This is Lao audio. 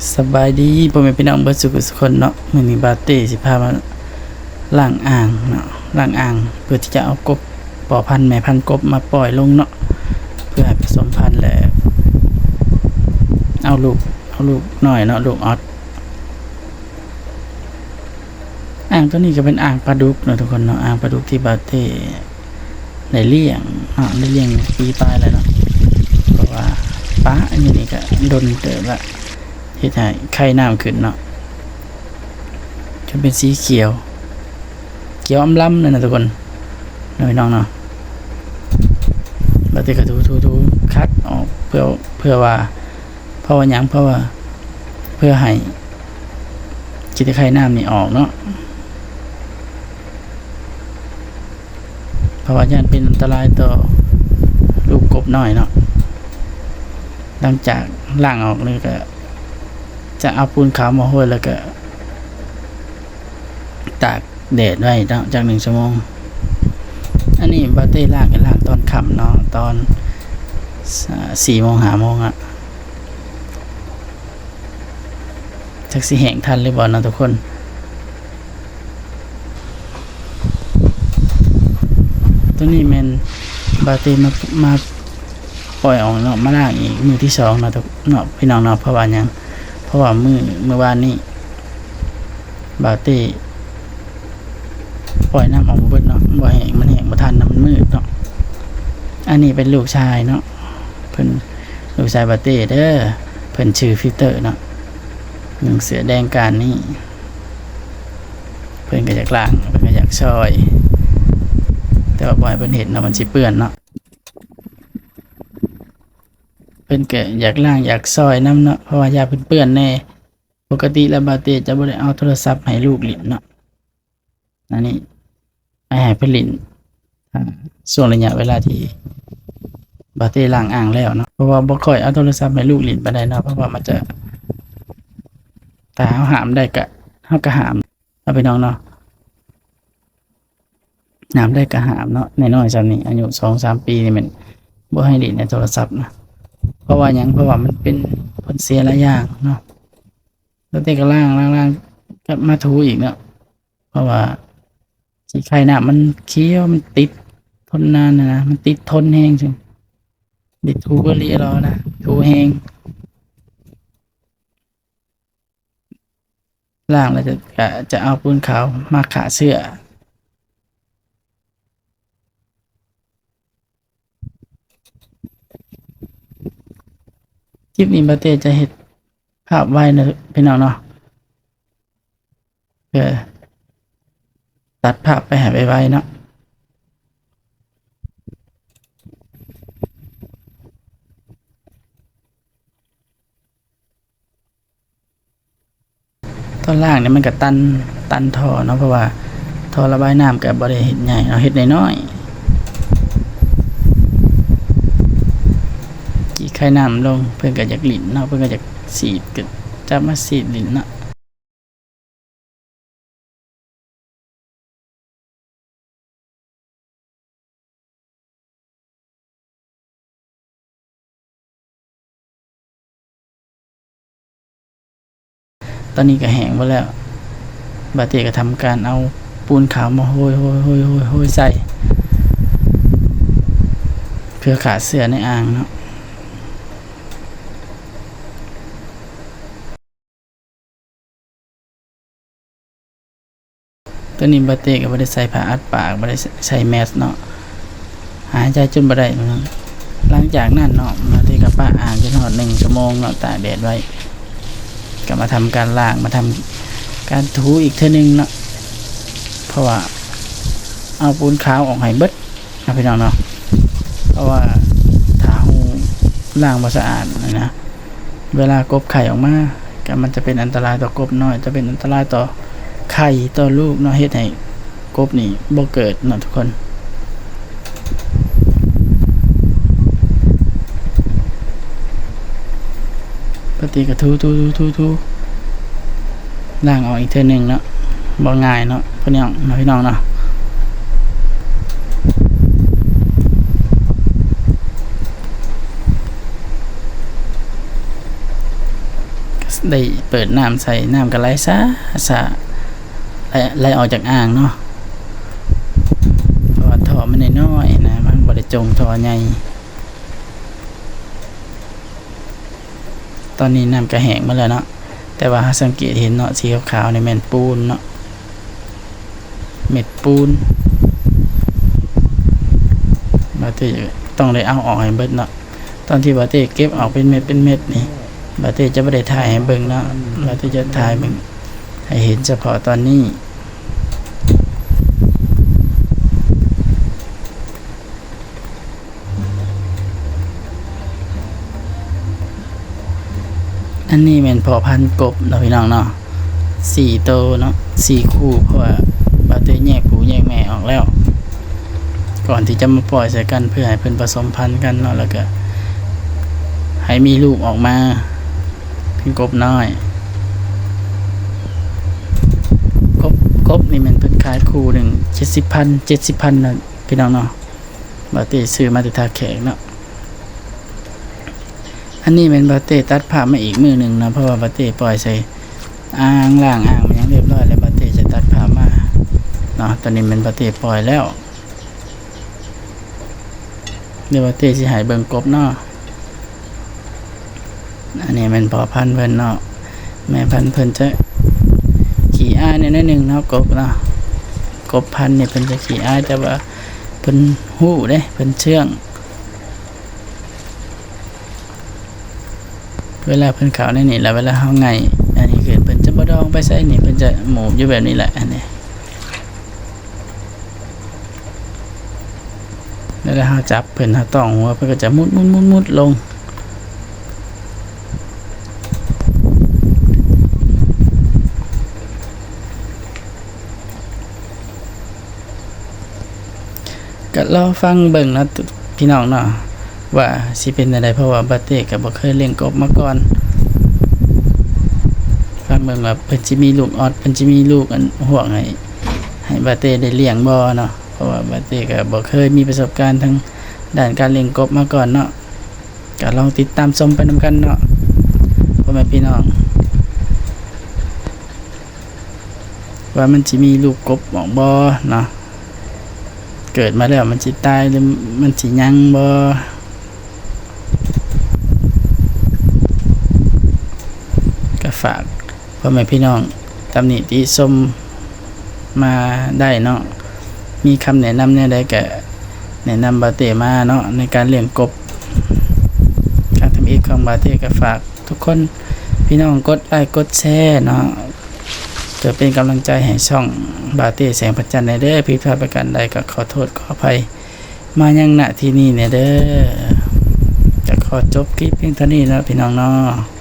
ສະບາຍດີພໍ່ແມ່ພີ່ນ້ອງເບິດສູ່ຜູ້ສູ່ຄົນເນາະ, ມື້ນີ້ບ່າວເຕ້ຊິພາມາລ້າງອ່າງເນາະ, ລ້າງອ່າງເພື່ອທີ່ຈະເອົາກົບພໍ່ພັນແມ່ພັນກົບມາປ່ອຍລົງເນາະ, ເພື່ອໃຫ້ປະສົມພັນ ແລະ ເອົາລູກ ເອົາລູກນ້ອຍເນາະ, ລູກອອດ. ອ່າງໂຕນີ້ກໍເປັນອ່າງປາດຸກເນາະທຸກຄົນເນາະ, ອ່າງປາດຸກທີ່ບ່າວເຕ້ ໄດ້ລ້ຽງເນາະ, ໄດ້ລ້ຽງປີປາຍແລ້ວເນາະ, ເພາະວ່າປະຢູ່ນີ້ກະດົນເຕີບລະ, ເຮັດໃຫ້ໄຂ່ນ້ຳຂຶ້ນເນາະ, ຈົນເປັນສີຂຽວ ຂຽວອຳລຳເລີຍນະທຸກຄົນເນາະ ພີ່ນ້ອງເນາະ. ບ່າວເຕ້ກໍຖູໆໆ ຂັດອອກ ເພື່ອ ເພື່ອວ່າ ເພາະວ່າຫຍັງ? ເພາະວ່າເພື່ອໃຫ້ຂີ້ຕະໄຄນ້ຳນີ້ອອກເນາະ, ເພາະວ່າຢ້ານເປັນອັນຕະລາຍຕໍ່ລູກກົບນ້ອຍເນາະ. ຫຼັງຈາກລ້າງອອກແລ້ວກໍຈະເອົາປູນຂາວມາໂຮຍ ແລ້ວກໍຕາກ ແດດໄວ້ເນາະ ຈັກໜຶ່ງຊົ່ວໂມງ. ອັນນີ້ບ່າວເຕ້ລ້າງ ກໍລ້າງຕອນຄ່ຳເນາະ, ຕອນ ສ- ສີ່ໂມງ ຫ້າໂມງອະ, ຈັກຊິແຫ້ງທັນຫຼືບໍ່ເນາະທຸກຄົນ. ໂຕນີ້ແມ່ນບ່າວເຕ້ມາ ມາປ່ອຍອອກເນາະ, ມາລ້າງອີກມື້ທີສອງເນາະ ເນາະ ພີ່ນ້ອງເນາະ. ເພາະວ່າຫຍັງ? ເພາະວ່າມື້ ມື້ວານນີ້ ບ່າວເຕ້ປ່ອຍນ້ຳອອກບໍ່ເບິດເນາະ, ບໍ່ແຫ້ງ ມັນແຫ້ງບໍ່ທັນນະ, ມັນມືດເນາະ. ອັນນີ້ເປັນລູກຊາຍເນາະ, ເພິ່ນ ລູກຊາຍບ່າວເຕ້ເດີ, ເພິ່ນຊື່ຟີເຕີເນາະ, ໜຶ່ງເສື້ອແດງການນີ້. ເພິ່ນກໍຢາກລ້າງ ເພິ່ນກໍຢາກຊ່ອຍ, ແຕ່ວ່າບໍ່ໃຫ້ເພິ່ນເຮັດເນາະ, ມັນຊິເປື້ອນເນາະ. ເພິ່ນກໍຢາກລ້າງຢາກຊ່ອຍນຳເນາະ, ເພາະວ່າຢ້ານເພິ່ນເປື້ອນແດ່. ປົກກະຕິແລ້ວບ່າວເຕ້ຈະບໍ່ໄດ້ເອົາໂທລະສັບໃຫ້ລູກຫຼິ້ນເນາະ, ອັນນີ້ໃຫ້ ໃຫ້ເພິ່ນຫຼິ້ນ ອ່າ ຊ່ວງໄລຍະເວລາທີ່ບ່າວເຕ້ລ້າງອ່າງແລ້ວເນາະ. ເພາະວ່າບໍ່ຄ່ອຍເອົາໂທລະສັບໃຫ້ລູກຫຼິ້ນປານໃດເນາະ, ເພາະວ່າມັນຈະ ຖ້າເຮົາຫ້າມໄດ້ກະ ເຮົາກະຫ້າມເນາະ ພີ່ນ້ອງເນາະ, ຫ້າມໄດ້ກະຫ້າມເນາະ. ນ້ອຍໆຊ່ຳນີ້ ອາຍຸສອງສາມປີນີ້ແມ່ນບໍ່ໃຫ້ຫຼິ້ນໃນໂທລະສັບນະ. ເພາະວ່າຫຍັງ? ເພາະວ່າມັນເປັນຜົນເສຍຫຼາຍຢ່າງເນາະ. ແລ້ວແຕ່ກໍລ້າງ ລ້າງໆ ກັບມາຖູອີກເນາະ, ເພາະວ່າຂີ້ໄຂ່ນ້ຳມັນຂຽວ ມັນຕິດທົນນານນະ, ມັນຕິດທົນແຮງ, ໄດ້ຖູອີ່ຫຼີລະນະ, ຖູແຮງ. ລ້າງແລ້ວຈະ ຈະ ຈະເອົາປູນຂາວມາຂ້າເຊື້ອ. ຄລິບນີ້ບ່າວເຕ້ຈະເຮັດພາບໄວເນາະ ພີ່ນ້ອງເນາະ, ເພື່ອຕັດພາບໄປໃຫ້ໄວໆເນາະ. ຕອນລ້າງນີ້ມັນກະຕັນ ຕັນທໍ່ເນາະ, ເພາະວ່າທໍ່ລະບາຍນ້ຳກະບໍ່ໄດ້ເຮັດໃຫຍ່ເນາະ, ເຮັດນ້ອຍໆ. ຈີກໄຄນ້ຳລົງ ເພິ່ນກະຢາກຫຼິ້ນເນາະ, ເພິ່ນກະຢາກສີດ ກະຈັບມາສີດຫຼິ້ນເນາະ. ຕອນນີ້ກໍແຫ້ງເບິດແລ້ວ, ບ່າວເຕ້ກໍທຳການເອົາປູນຂາວມາໂຮຍໆໆໆໃສ່ ເພື່ອຂ້າເຊື້ອໃນອ່າງເນາະ. ຕອນນີ້ບ່າວເຕ້ກໍບໍ່ໄດ້ໃສ່ຜ້າອັດປາກ ບໍ່ໄດ້ໃສ່ແມສເນາະ, ຫາຍໃຈຈົນບໍ່ໄດ້. ຫຼັງຈາກນັ້ນເນາະ ບ່າວເຕ້ກໍປະອ່າງຈົນຮອດໜຶ່ງຊົ່ວໂມງເນາະ, ຕາກແດດໄວ້ ກໍມາທຳການລ້າງ ມາທຳການຖູອີກເທື່ອໜຶ່ງເນາະ, ເພາະວ່າເອົາປູນຂາວອອກໃຫ້ເບິດ ເນາະ ພີ່ນ້ອງເນາະ. ເພາະວ່າຖ້າເຮົາລ້າງບໍ່ສະອາດນີ້ນະ ເວລາກົບໄຂ່ອອກມາ ກໍມັນຈະເປັນອັນຕະລາຍຕໍ່ກົບນ້ອຍ, ຈະເປັນອັນຕະລາຍຕໍ່ໄຂ່ຕໍ່ລູກເນາະ, ເຮັດໃຫ້ກົບນີ້ບໍ່ເກີດເນາະທຸກຄົນ. ປະຕິກະຖູ ຖູ ຖູ ຖູ ຖູ ລ້າງອອກອີກເທື່ອໜຶ່ງເນາະ, ບໍ່ງ່າຍເນາະ ພີ່ນ້ອງເນາະ, ພີ່ນ້ອງເນາະ. ໄດ້ເປີດນ້ຳໃສ່ ນ້ຳກໍໄຫຼຊາໆ ໄຫຼ ໄຫຼອອກຈາກອ່າງເນາະ ເພາະວ່າທໍ່ມັນນ້ອຍໆນະ ມັນບໍ່ໄດ້ຈົ່ງທໍ່ໃຫຍ່. ຕອນນີ້ນ້ຳກໍແຫ້ງໝົດແລ້ວເນາະ ແຕ່ວ່າເຮົາສັງເກດເຫັນເນາະ ສີຂາວໆນີ້ແມ່ນປູນເນາະ ເມັດປູນ. ບ່າວເຕ້ຕ້ອງໄດ້ເອົາອອກໃຫ້ເບິດເນາະ ຕອນທີ່ບ່າວເຕ້ເກັບອອກເປັນເມັດເປັນເມັດນີ້ ບ່າວເຕ້ຈະບໍ່ໄດ້ຖ່າຍໃຫ້ເບິ່ງເນາະ ບ່າວເຕ້ຈະຖ່າຍເບິ່ງໃຫ້ເຫັນສະເພາະຕອນນີ້. ອັນນີ້ແມ່ນພໍ່ພັນກົບເນາະ ພີ່ນ້ອງເນາະ ສີ່ໂຕເນາະ ສີ່ຄູ່ ເພາະວ່າບ່າວເຕ້ແຍກຜູ້ແຍກແມ່ອອກແລ້ວ ກ່ອນທີ່ຈະມາປ່ອຍໃສ່ກັນ ເພື່ອໃຫ້ເພິ່ນປະສົມພັນກັນເນາະ ແລ້ວກໍໃຫ້ມີລູກອອກມາເປັນກົບນ້ອຍ. ກົບ ກົບນີ້ແມ່ນເພິ່ນຂາຍຄູ່ໜຶ່ງເຈັດສິບພັນ ເຈັດສິບພັນນະ ພີ່ນ້ອງເນາະ. ບ່າວເຕ້ຊື້ມາແຕ່ທ່າແຂກເນາະ. ອັນນີ້ແມ່ນບ່າວເຕ້ຕັດພາບມາອີກມື້ໜຶ່ງເນາະ ເພາະວ່າບ່າວເຕ້ປ່ອຍໃສ່ອ່າງ ລ້າງອ່າງມາຫຍັງຮຽບຮ້ອຍແລ້ວ ບ່າວເຕ້ຈະຕັດພາບມາເນາະ. ຕອນນີ້ແມ່ນບ່າວເຕ້ປ່ອຍແລ້ວ ດຽວບ່າວເຕ້ຊິໃຫ້ເບິ່ງກົບເນາະ. ອັນນີ້ແມ່ນພໍ່ພັນເພິ່ນເນາະ ແມ່ພັນເພິ່ນຈະຂີ້ອາຍແດ່ໜ້ອຍໜຶ່ງເນາະ ກົບເນາະ. ກົບພັນນີ້ເພິ່ນຈະຂີ້ອາຍ ແຕ່ວ່າເພິ່ນຮູ້ເດ້ ເພິ່ນເຊື່ອງ. ເວລາເພິ່ນເຂົ້າໃນນີ້ລະ ເວລາເຮົາໄຫງ່ອັນນີ້ຂຶ້ນ ເພິ່ນຈະບໍ່ດອງໄປໃສນີ້ ເພິ່ນຈະໝູບຢູ່ແບບນີ້ແຫຼະ ອັນນີ້. ແລ້ວເຮົາຈັບເພິ່ນ ເຮົາຕ້ອງຫົວ ເພິ່ນກໍຈະມຸດໆໆໆລົງ. ກໍລໍຟັງເບິ່ງເນາະ ພີ່ນ້ອງເນາະ ວ່າຊິເປັນແນວໃດ ເພາະວ່າບ່າວເຕ້ກໍບໍ່ເຄີຍລ້ຽງກົບມາກ່ອນ. ຟັງເບິ່ງວ່າເພິ່ນຊິມີລູກອອດ ເພິ່ນຊິມີລູກອັນຫວງໃຫ້ ໃຫ້ບ່າວເຕ້ໄດ້ລ້ຽງບໍ່ເນາະ. ເພາະວ່າບ່າວເຕ້ກໍບໍ່ເຄີຍມີປະສົບການທາງດ້ານການລ້ຽງກົບມາກ່ອນເນາະ. ກໍລອງຕິດຕາມຊົມໄປນຳກັນເນາະ ພໍ່ແມ່ພີ່ນ້ອງ ວ່າມັນຊິມີລູກກົບອອກບໍ່ເນາະ. ເກີດມາແລ້ວມັນຊິຕາຍ ຫຼື ມັນຊິຍັງບໍ່. ກໍຝາກພໍ່ແມ່ພີ່ນ້ອງຕຳໜິຕິຊົມມາໄດ້ເນາະ. ມີຄຳແນະນຳແນວໃດກໍແນະນຳບ່າວເຕ້ມາເນາະ ໃນການລ້ຽງກົບ. ທາງທຳອິດຂອງບ່າວເຕ້ກໍຝາກທຸກຄົນ ພີ່ນ້ອງກົດໄລ້ກົດແຊເນາະ ເພື່ອເປັນກຳລັງໃຈໃຫ້ຊ່ອງບ່າວເຕ້ແສງພະຈັນແດ່ເດີ. ຜິດພາດປະການໃດກໍຂໍໂທດຂໍອະໄພມາຍັງ ນະ ທີ່ນີ້ແດ່ເດີ. ກໍຂໍຈົບຄລິບພຽງເທົ່ານີ້ເນາະ ພີ່ນ້ອງເນາະ.